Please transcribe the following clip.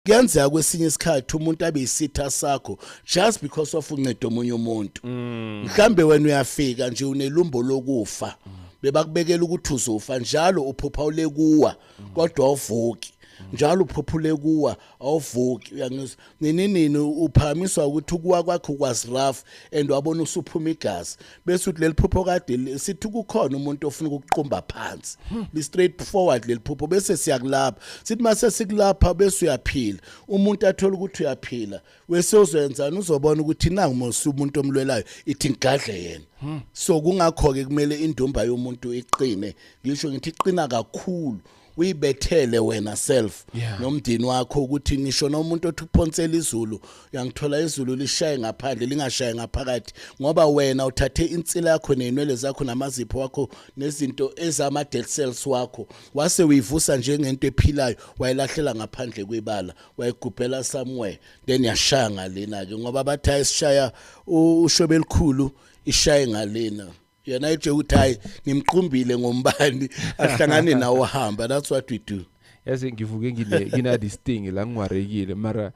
Kuyenzeka kwesinye isikhathi umuntu abe isitha sakho just because of uncedo omunye umuntu. Mhlambe wena uyafika nje unelumbo lokufa, bebakubekela ukuthi uzofa njalo, uphupha ulekuwa kodwa awuvuki, njalo uphupha ulekuwa awuvuki, uyangizwa? Nini nini uphakamiswa ukuthi ukuwa kwakho was rough and wabona usuphuma igazi, bese uthi leli phupho kade sithi kukhona umuntu ofuna ukuqumba phansi, li straight forward leli phupho. Bese siyakulapha, sithi mase sikulapha bese uyaphila, umuntu athola ukuthi uyaphila, wese uzoyenzani? Uzobona ukuthi nangu mos umuntu omlwelayo, ithi ngigadle yena. So kungakho ke kumele indumba yomuntu iqine, ngisho ngithi iqina kakhulu, uyibethele wena self nomndeni wakho, ukuthi ngisho nomuntu othi uphonsela izulu, uyangithola, izulu lishaye ngaphandle, lingashaye ngaphakathi, ngoba wena uthathe insila yakho nezinwele zakho namazipho wakho nezinto ezama dead cells wakho, wase uyivusa njengento ephilayo, wayilahlela ngaphandle kwebala, wayigubhela somewhere, then yashaya ngalena ke, ngoba bathi ayisishaya ushobe elikhulu, ishaye ngalena. Yena itshe ukuthi hayi, ngimqumbile ngombani, ahlangane nawo hamba. That's what we do. Yazi ngivuke ngine ngina this thing la, ngiwarekile mara.